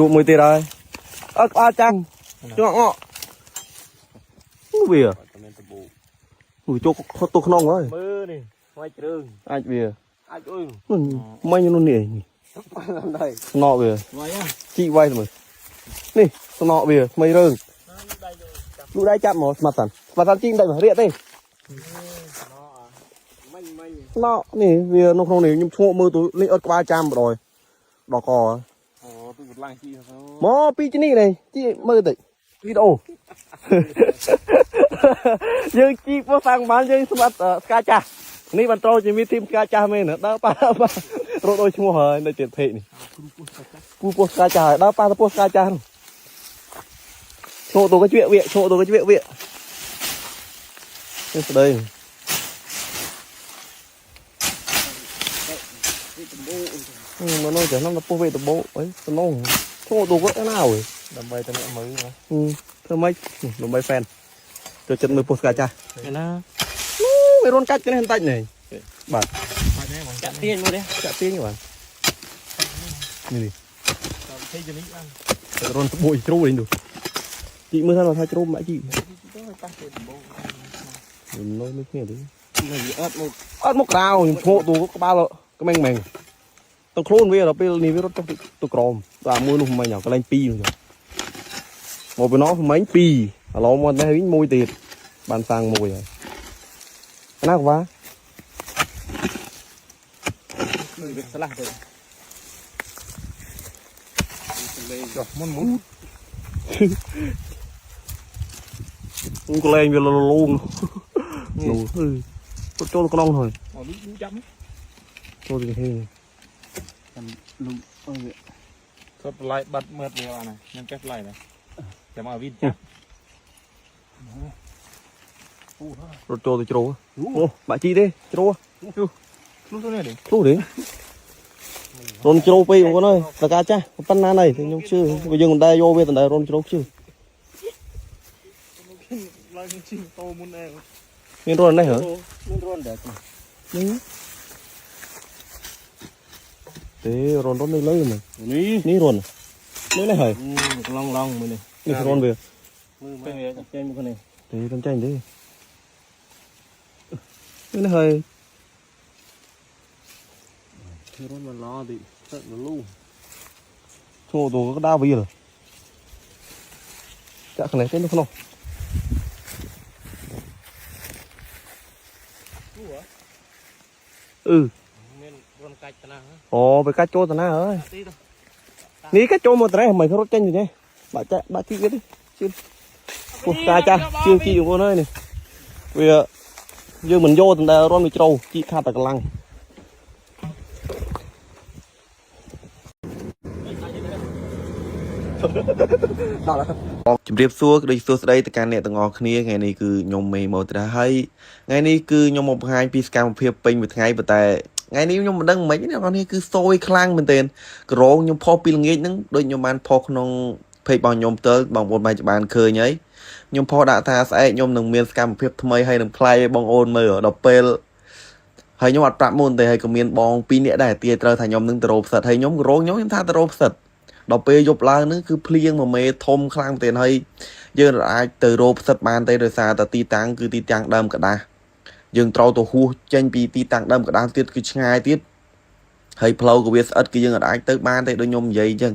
ជួបមួយទៀតហើយអើក្បាលចាំងងក់ងក់វា មានតបូ វាចូលខត់ទៅក្នុងហើយ មើលនេះស្វាយជ្រើង អាចវា អាចអុយ មិញនោះនេះ បានដែរ ស្នក់វា ស្វាយ ជីកវាយទៅមើលនេះស្នក់វាថ្មីរើងលូដៃចាប់មកស្មាត់តាន់ស្មាត់តាន់ជីកមិនដាច់មករៀកទេ មិញមិញ ស្នក់នេះវានៅក្នុងនេះខ្ញុំឈ្ងក់មើលទៅនេះអត់ក្បាលចាំបដ ாய் ដល់ក អូទូកឡើងជីទៅ មកពីនេះនេះជីមើលតិចវីដេអូ យើងជីកពោះសាំងបានយើងស្មាត់ស្កាចាស់នេះបន្តជាមានធីមស្កាចាស់មែនដើរប៉ះប៉ះរត់ដូចឈ្មោះហើយនៅទៀតភេកនេះគូពោះស្កាចាស់ហើយដើរប៉ះទៅពោះស្កាចាស់នោះឈោទៅក៏ជ្រៀកវាឈោទៅក៏ជ្រៀកវានេះស្ដីមកនោះចាំដល់ពោះវេតបោអីតំណងឈោទៅក៏ណាអើយ ដើម្បីតែអ្នកមើល ធ្វើម៉េចដើម្បីហ្វេនចូលចិត្តមើលពោះស្កាចាស់ ណា វារន់កាច់នេះបន្តិចនេះបាទ ចាក់ទាញមើលនេះ ចាក់ទាញបាទនេះនេះ ទេជំនាញបាន រន់ត្បួយជ្រូនេះនោះជីកមើលថាជ្រូម៉ាក់ជីក ទៅប៉ះទេដំបូង នោះនេះគ្នាទេ នេះអត់មក អត់មកក្រៅខ្ញុំឈ្ងោកទូក្បាលក្មេងមែងទៅខ្លួនវាដល់ពេលនេះវារត់ចុះទៅក្រោមតើមួយនោះមិញកន្លែង2នោះមកពីនោះមិញ2ឥឡូវមកនេះវិញមួយទៀតបានសាំងមួយហើយណាក្បាល វាស្លាស់ទៅចុះមុនមុន កលែងវាលលងនោះអឺចូលក្នុងហើយ អូលូចាំ ចូលទៅហេ លូអើយគាត់បន្លាយបាត់មើលវាបានខ្ញុំចេះបន្លាយដែរចាំឲ្យវីចាប់ រត់ចូលទៅជ្រោអូបាក់ជីទេជ្រោ ខ្លួនទៅនេះ ធ្លុះទេរន់ជ្រោពេកបងប្អូនអើយតកាចាស់ប៉ុណ្ណាណៃខ្ញុំជឿបើយើងមិនដែលយកវាតតែរន់ជ្រោជឿ ឡើងជីតោមុនឯង មានរន់នេះហ៎ មានរន់ដែរ នេះទេរន់រន់នៅលើមើល នេះ នេះរន់នេះនេះហើយ ឡងឡងមើលនេះ នេះរន់វា មើលមើលចេញមកនេះ ទេមិនចាញ់ទេនេះហើយ រន់មកឡទីទឹកលូ ឈ្ងោទៅក៏ដាវាលចាក់ខ្នេះទេនៅក្នុងអឺ មានរន់កាច់តាណា អូไปកាច់ចូលតាណាអើយ ទីទៅ នេះកាច់ចូលមកត្រេះមិនរត់ចេញទេបាក់ចាក់បាក់ជីកវាទេជឿពោះតាចាស់ជឿជីកបងប្អូនអើយនេះវាយើងមិនយកតែរន់វាជ្រៅជីកខាត់តែកម្លាំង ជំរាបសួរក៏ដូចសួស្តីទៅកាន់អ្នកទាំងអស់គ្នាថ្ងៃនេះគឺខ្ញុំមេមកត្រាស់ហើយថ្ងៃនេះគឺខ្ញុំមកបង្ហាញពីសកម្មភាពពេញមួយថ្ងៃប៉ុន្តែថ្ងៃនេះខ្ញុំមិនដឹងមិនអ្នកនរគ្នាគឺសយខ្លាំងមែនទែនក្រងខ្ញុំផុសពីល្ងាចហ្នឹងដូចខ្ញុំបានផុសក្នុង page របស់ខ្ញុំផ្ទាល់បងប្អូនបានបានឃើញហើយខ្ញុំផុសដាក់ថាស្អែកខ្ញុំនឹងមានសកម្មភាពថ្មីហើយនឹងផ្លែឲ្យបងអូនមើលដល់ពេលហើយខ្ញុំអត់ប្រាប់មុនទេហើយក៏មានបងពីរនាក់ដែរទាយត្រូវថាខ្ញុំនឹងទៅរោផ្សិតហើយខ្ញុំក្រងខ្ញុំខ្ញុំថាទៅរោផ្សិតដល់ពេលយប់ឡើងហ្នឹងគឺភ្លៀងមួយមេធំខ្លាំងមែនទែនហើយ យើងអាចទៅរកផ្សិតបានទេដោយសារតែទីតាំងគឺទីតាំងដើមกระดาษយើងត្រូវទៅហួសចេញពីទីតាំងដើមกระดาษទៀតគឺឆ្ងាយទៀតហើយផ្លូវក៏វាស្អិតគឺយើងអាចទៅបានទេដូចខ្ញុំនិយាយអញ្ចឹង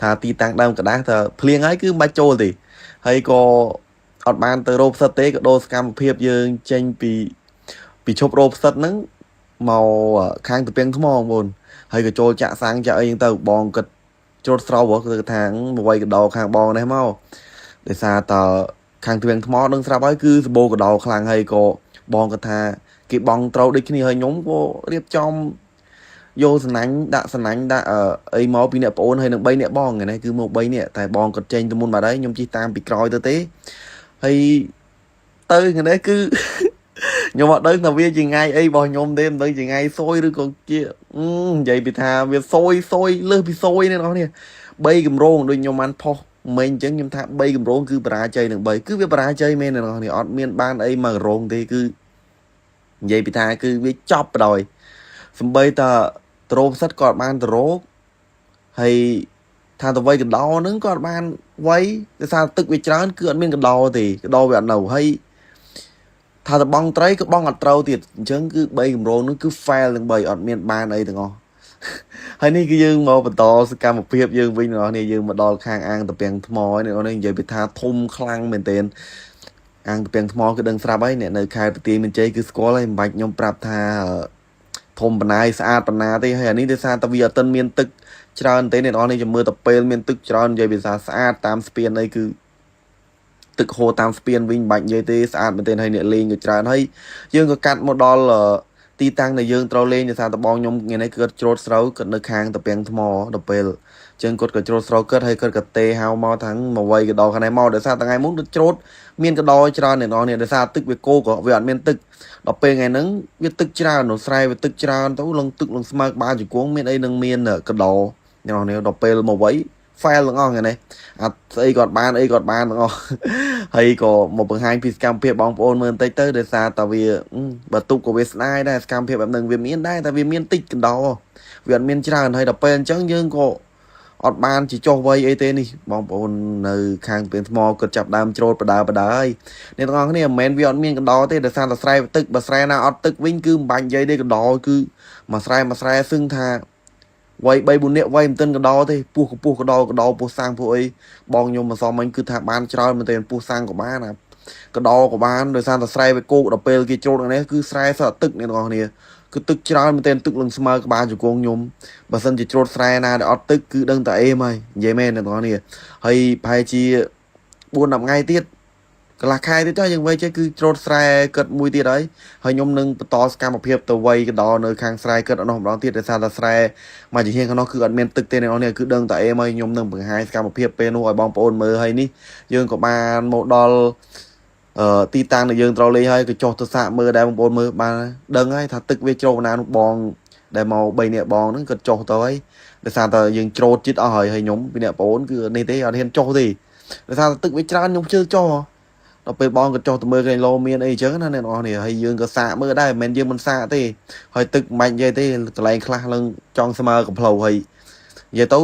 ថាទីតាំងដើមกระดาษថាភ្លៀងហើយគឺមិនបាច់ចូលទេហើយក៏អត់បានទៅរកផ្សិតទេក៏ដូរសកម្មភាពយើងចេញពីពីឈប់រកផ្សិតហ្នឹងមកខាងទៅពាំងថ្មបងប្អូនហើយក៏ចូលចាក់សាំងចាក់អីហ្នឹងទៅបងគិតច្រូតស្រោបគឺថាមកវាយកដោខាងបងនេះមក ដោយសារតើខាងទ្វាងថ្មដឹងស្រាប់ហើយគឺសបោកដោខ្លាំងហើយក៏បងគាត់ថាគេបងត្រូវដូចគ្នាហើយខ្ញុំក៏រៀបចំយកសំណាញ់ដាក់សំណាញ់ដាក់អីមកពីអ្នកប្អូនហើយនឹង3អ្នកបងថ្ងៃនេះគឺមក3អ្នកតែបងគាត់ចេញទៅមុនបាត់ហើយខ្ញុំជិះតាមពីក្រោយទៅទេហើយទៅថ្ងៃនេះគឺ ខ្ញុំអត់ដឹងថាវាជាថ្ងៃអីរបស់ខ្ញុំទេមិនដឹងជាថ្ងៃសយឬក៏ជានិយាយពីថាវាសយសយលើសពីសយនេះបងប្អូននេះ3កម្រងដូចខ្ញុំបានផុស មិញអញ្ចឹងខ្ញុំថា3កម្រងគឺបរាជ័យនឹង3គឺវាបរាជ័យមែនអ្នកនរគ្នាអត់មានបានអីមកកម្រងទេគឺនិយាយពីថាគឺវាចប់បណ្ដោយសំបីតាដ្រូផ្សិតក៏អត់បានដ្រូហើយ ថាទៅវៃកដោហ្នឹងក៏អត់បានវៃដោយសារទឹកវាច្រើនគឺអត់មានកដោទេកដោវាអត់នៅហើយថាទៅបងត្រីក៏បងអត់ត្រូវទៀតអញ្ចឹងគឺ3កម្រងហ្នឹងគឺ fail ទាំង3អត់មានបានអីទាំងអស់ហើយនេះគឺយើងមកបន្តសកម្មភាពយើងវិញបងប្អូនយើងមកដល់ខាងអាងតាពាំងថ្មហើយអ្នកនរនិយាយពីថាធំខ្លាំងមែនទែនអាងតាពាំងថ្មគឺដឹងស្រាប់ហើយអ្នកនៅខេត្តបន្ទាយមានជ័យគឺស្គាល់ហើយមិនបាច់ខ្ញុំប្រាប់ថាធំបណ្ណាយស្អាតបណ្ណាទេហើយអានេះដោយសារតែវាអត់ទាន់មានទឹកច្រើនទេអ្នកនរនេះចាំមើលទៅពេលមានទឹកច្រើននិយាយភាសាស្អាតតាមស្ពានអីគឺទឹកហូរតាមស្ពានវិញមិនបាច់និយាយទេស្អាតមែនទែនហើយអ្នកលេងក៏ច្រើនហើយយើងក៏កាត់មកដល់ទីតាំងដែលយើងត្រូវលេងដោយសារតបងខ្ញុំថ្ងៃនេះគឺគាត់ច្រូតស្រូវគាត់នៅខាងតាពាំងថ្មដល់ពេលចឹងគាត់ក៏ច្រូតស្រូវគាត់ហើយគាត់ក៏ទេហៅមកថាមកវៃកដោខាងនេះមកដោយសារថ្ងៃមុនគាត់ច្រូតមានកដោច្រើនអ្នកនរនេះដោយសារទឹកវាគោក៏វាអត់មានទឹកដល់ពេលថ្ងៃហ្នឹងវាទឹកច្រើននៅស្រែវាទឹកច្រើនទៅលងទឹកលងស្មើក្បាលជង្គង់មានអីនឹងមានកដោអ្នកនរនេះដល់ពេលមកវៃ fail ទាំងអស់ថ្ងៃនេះអត់ស្អីគាត់បានអីគាត់បានទាំងអស់ហើយក៏មកបង្ហាញពីសកម្មភាពបងប្អូនមើលបន្តិចទៅដោយសារតែវាបើទុកក៏វាស្ដាយដែរសកម្មភាពបែបហ្នឹងវាមានដែរតែវាមានតិចកណ្ដោវាអត់មានច្រើនហើយដល់ពេលអញ្ចឹងយើងក៏អត់បានជាចុះវ័យអីទេនេះបងប្អូននៅខាងពៀនថ្មគាត់ចាប់ដើមច្រូតបដើបដើហើយអ្នកទាំងអស់គ្នាមិនមែនវាអត់មានកណ្ដោទេដោយសារតែស្រែទឹកបើស្រែណាអត់ទឹកវិញគឺមិនបាញ់និយាយទេកណ្ដោគឺមួយស្រែមួយស្រែសឹងថាវ័យ3 4នាក់វ័យមិនទាន់កដោទេពោះកពោះកដោកដោពោះសាំងពោះអីបងខ្ញុំមកសមមិញគឺថាបានច្រើនមែនទេពោះសាំងក៏បានអាកដោក៏បានដោយសារតែស្រែវាគោកដល់ពេលគេច្រូតនេះគឺស្រែសឹកទឹកអ្នកទាំងអស់គ្នាគឺទឹកច្រើនមែនទេទឹកលឹងស្មើក្បាលជង្គង់ខ្ញុំបើសិនជាច្រូតស្រែណាដែលអត់ទឹកគឺដឹងតែអេមហើយនិយាយមែនអ្នកទាំងអស់គ្នាហើយប្រហែលជា4 10ថ្ងៃទៀតកន្លះខែទៀតចុះយើងវៃចេះគឺច្រូតស្រែគិតមួយទៀតហើយហើយខ្ញុំនឹងបន្តសកម្មភាពទៅវៃកដោនៅខាងស្រែគិតអត់នោះម្ដងទៀតដោយសារតែស្រែមួយជាហៀងខាងនោះគឺអត់មានទឹកទេអ្នកនរនេះគឺដឹងតែអេមហើយខ្ញុំនឹងបង្ហាញសកម្មភាពពេលនោះឲ្យបងប្អូនមើលហើយនេះយើងក៏បានមកដល់អឺទីតាំងដែលយើងត្រូវលេងហើយក៏ចុះទៅសាកមើលដែរបងប្អូនមើលបានដឹងហើយថាទឹកវាជ្រៅណានោះបងដែលមក3នាក់បងហ្នឹងគាត់ចុះទៅហើយដោយសារតែយើងច្រូតចិត្តអស់ហើយហើយខ្ញុំពីរនាក់បងអូនគឺនេះទេអត់ហ៊ានចុះទេដោយសារតែទឹកវាច្រើនខ្ញុំជឿចុះដល់ពេលបងក៏ចុះទៅមើលកែឡូមានអីចឹងណាអ្នកនរនេះហើយយើងក៏សាកមើលដែរមិនមែនយើងមិនសាកទេហើយទឹកមិនបាច់និយាយទេកន្លែងខ្លះឡើងចង់ស្មើកំផ្លូវហើយនិយាយទៅ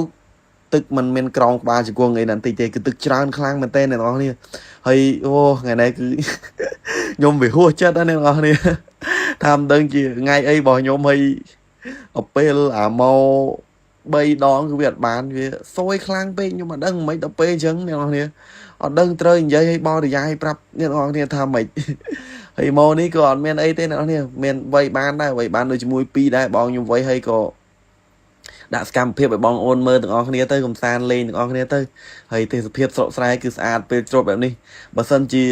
ទឹកมันមានក្រោមក្បាលជង្គង់អីណាបន្តិចទេគឺទឹកច្រើនខ្លាំងមែនទែនអ្នកនរនេះហើយអូថ្ងៃនេះគឺ ខ្ញុំវាហួសចិត្តណាស់អ្នកនរនេះថាមិនដឹងជាថ្ងៃអីរបស់ខ្ញុំហើយដល់ពេលអាមក3ដងគឺវាអត់បានវាសួយខ្លាំងពេកខ្ញុំអត់ដឹងមិនដល់ពេលអញ្ចឹងអ្នកនរនេះអត់ដឹងត្រូវនិយាយឲ្យបរិយាយប្រាប់អ្នកនរគ្នាថាម៉េចហើយមកនេះក៏អត់មានអីទេអ្នកនរគ្នាមានវ័យបានដែរវ័យបានដូចជាមួយពីរដែរបងខ្ញុំវ័យហើយក៏ដាក់សកម្មភាពឲ្យបងអូនមើលទាំងអស់គ្នាទៅកំសាន្តលេងទាំងអស់គ្នាទៅហើយទេសភាពស្រុកស្រែគឺស្អាតពេលច្រូតបែបនេះបើសិនជា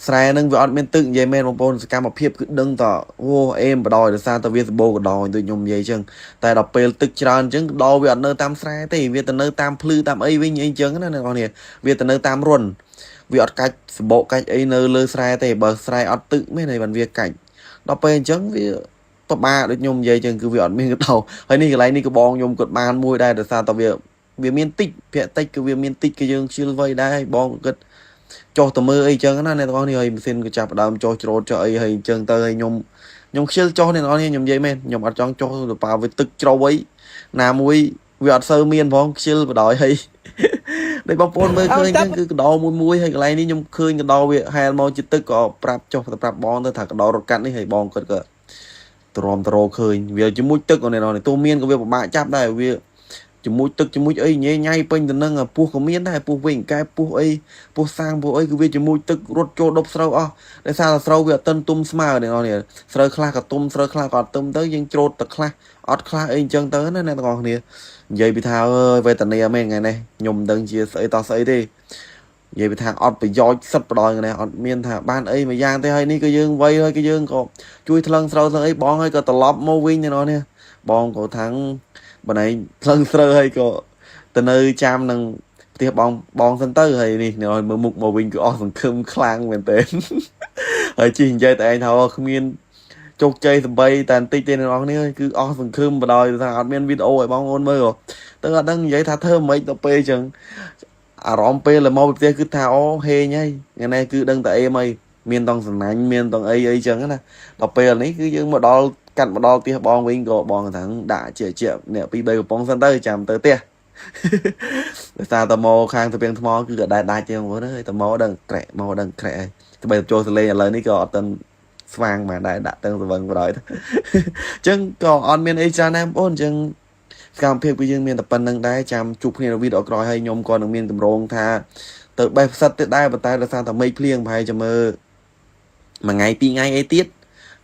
ស្រែនឹងវាអត់មានទឹកនិយាយមែនបងប្អូនសកម្មភាពគឺដឹងតអូអេមបដ ாய் ដោយសារតែវាសម្បូរកដោដូចខ្ញុំនិយាយចឹងតែដល់ពេលទឹកច្រើនចឹងកដោវាអត់នៅតាមស្រែទេវាទៅនៅតាមភ្លឺតាមអីវិញអីចឹងណាអ្នកនរគ្នាវាទៅនៅតាមរុនវាអត់កាច់សម្បកកាច់អីនៅលើស្រែទេបើស្រែអត់ទឹកមែនហើយបានវាកាច់ដល់ពេលអញ្ចឹងវាពិបាកដូចខ្ញុំនិយាយចឹងគឺវាអត់មានកដោហើយនេះកន្លែងនេះក៏បងខ្ញុំគាត់បានមួយដែរដោយសារតែវាវាមានតិចភាគតិចគឺវាមានតិចគឺយើងជិលវៃដែរហើយបងក៏គិតចុះទៅមើលអីចឹងណាអ្នកទាំងអស់នេះហើយម៉ាស៊ីនក៏ចាប់ដើមចុះច្រូតចុះអីហើយអញ្ចឹងទៅហើយខ្ញុំខ្ញុំខ្ជិលចុះអ្នកទាំងអស់នេះខ្ញុំនិយាយមែនខ្ញុំអត់ចង់ចុះទៅប៉ាវាទឹកជ្រៅអីណាមួយវាអត់សូវមានផងខ្ជិលបដ ாய் ហើយដូចបងប្អូនមើលឃើញចឹងគឺកដោមួយមួយហើយកន្លែងនេះខ្ញុំឃើញកដោវាហែលមកជាទឹកក៏ប្រាប់ចុះទៅប្រាប់បងទៅថាកដោរត់កាត់នេះហើយបងគាត់ក៏ទ្រាំទ្រឃើញវាជាមួយទឹកអ្នកនរនេះទោះមានក៏វាពិបាកចាប់ដែរវាជាមួយទឹកជាមួយអីញ៉ៃញ៉ៃពេញទៅនឹងពោះក៏មានដែរពោះវិញកែពោះអីពោះសាងពោះអីគឺវាជាមួយទឹករត់ចូលដប់ស្រូវអស់ដោយសារតែស្រូវវាអត់ទាន់ទុំស្មើអ្នកនរនេះស្រូវខ្លះក៏ទុំស្រូវខ្លះក៏អត់ទុំទៅយើងច្រូតតែខ្លះអត់ខ្លះអីអញ្ចឹងទៅណាអ្នកទាំងអស់គ្នានិយាយពីថាអើយវេទនាមែនថ្ងៃនេះខ្ញុំមិនដឹងជាស្អីតស្អីទេនិយាយពីថាអត់ប្រយោជន៍សិតបដ ாய் ថ្ងៃនេះអត់មានថាបានអីមួយយ៉ាងទេហើយនេះក៏យើងវៃហើយក៏យើងក៏ជួយថ្លឹងស្រូវថ្លឹងអីបងហើយក៏ត្រឡប់មកវិញអ្នកនរនេះបងក៏ថាំងបងឯងថ្លឹងស្រូវហើយក៏ទៅនៅចាំនឹងផ្ទះបងបងសិនទៅហើយនេះអ្នកឲ្យមើលមុខមកវិញគឺអស់សង្ឃឹមខ្លាំងមែនទែនហើយជិះនិយាយតែឯងថាគ្មានជោគជ័យសំបីតែបន្តិចទេអ្នកនរគ្នាគឺអស់សង្ឃឹមបដ ாய் ថាអត់មានវីដេអូឲ្យបងប្អូនមើលទៅអត់ដឹងនិយាយថាធ្វើមិនដល់ពេលអញ្ចឹងអារម្មណ៍ពេលមកពីផ្ទះគឺថាអូហេងហើយថ្ងៃនេះគឺដឹងតែអេមហើយមានតង់សំណាញ់មានតង់អីអីចឹងណាដល់ពេលនេះគឺយើងមកដល់កាត់មកដល់ផ្ទះបងវិញក៏បងថាដាក់ជាជាអ្នក2 3កំប៉ុងសិនទៅចាំទៅផ្ទះ ដោយសារតែមកខាងទៅពាំងថ្មគឺក៏ដែរដាច់ទេបងប្អូនអើយតែមកដឹងក្រែកមកដឹងក្រែកហើយទៅបីចូលសលេងឥឡូវនេះក៏អត់ទាន់ស្វាងមកដែរដាក់តឹងស្វឹងបណ្ដោយអញ្ចឹងក៏អត់មានអីច្រើនដែរបងប្អូនអញ្ចឹងសកម្មភាពគឺយើងមានតែប៉ុណ្្នឹងដែរចាំជួបគ្នានៅវីដេអូក្រោយហើយខ្ញុំក៏នឹងមានកម្រងថាទៅបេះផ្សិតទៀតដែរប៉ុន្តែដោយសារតែមេឃភ្លៀងប្រហែលជាមើលមួយថ្ងៃពីរថ្ងៃអីទៀត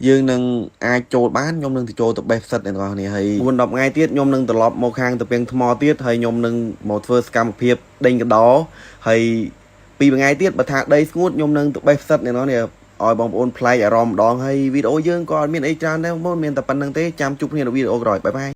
យើងនឹងអាចចូលបានខ្ញុំនឹងទៅចូលទៅបេះផ្សិតអ្នកទាំងអស់គ្នាហើយ4 10ថ្ងៃទៀតខ្ញុំនឹងត្រឡប់មកខាងទៅពាំងថ្មទៀតហើយខ្ញុំនឹងមកធ្វើសកម្មភាពដេញកដោហើយពីរថ្ងៃទៀតបើថាដីស្ងួតខ្ញុំនឹងទៅបេះផ្សិតអ្នកទាំងអស់គ្នាឲ្យបងប្អូនប្លែកអារម្មណ៍ម្ដងហើយវីដេអូយើងក៏អត់មានអីច្រើនដែរបងប្អូនមានតែប៉ុណ្្នឹងទេចាំជួបគ្នានៅវីដេអូក្រោយ bye bye.